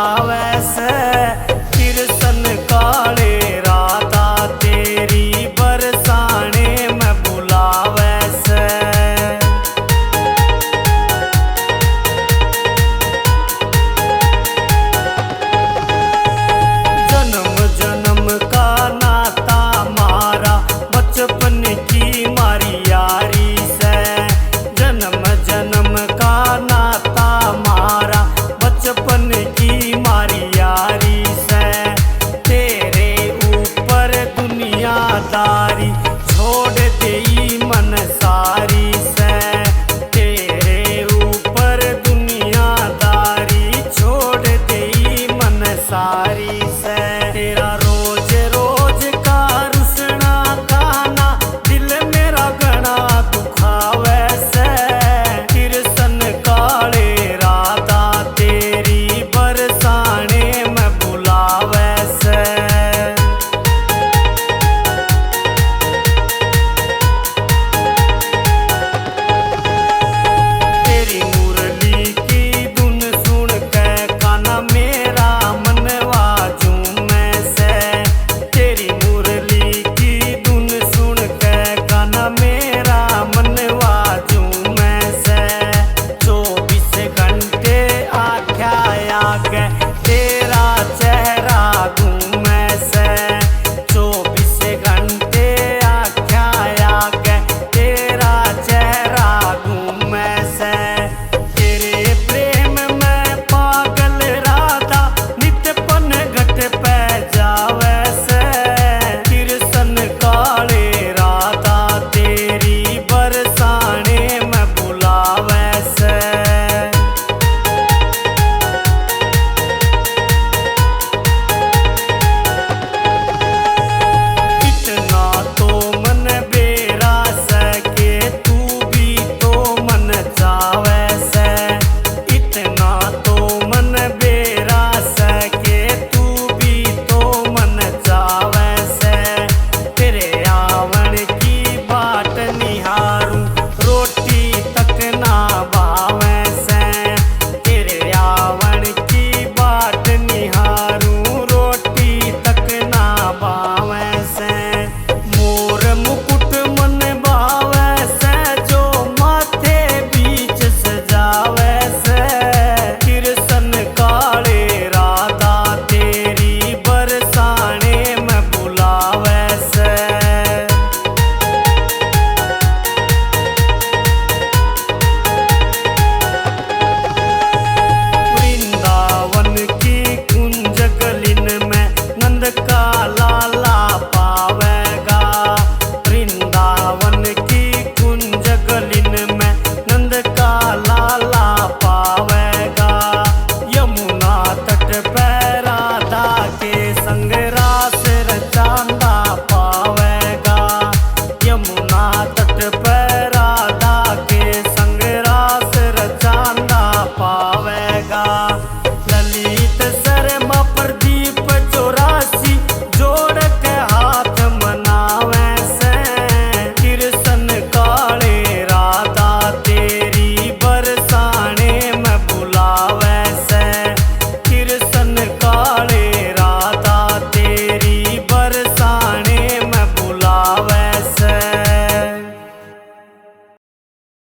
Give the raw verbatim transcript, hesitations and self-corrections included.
आवे से। किरसन काले राधा तेरी बरसाने में बुलावे से। जन्म जन्म का नाता मारा, बचपन की मारी यारी से। जन्म जन्म का नाता मारा, बचपन की मारी यारी से। तेरे ऊपर दुनियादारी छोड़ देई मन सारी से। तेरे ऊपर दुनियादारी छोड़ देई मन सारी से। तेरा रोज रोज का रुसना खाना दिल मेरा घना दुखावे से। किरसन काले राधा तेरी बरसाने में बुलावे से। तेरी मुरली की धुन सुन के काना मेरा मनवा झूमे से। तेरी मुरली की धुन सुन के काना मेरा मनवा झूमे से। चौबीस घंटे आख्या आगे तेरा चेहरा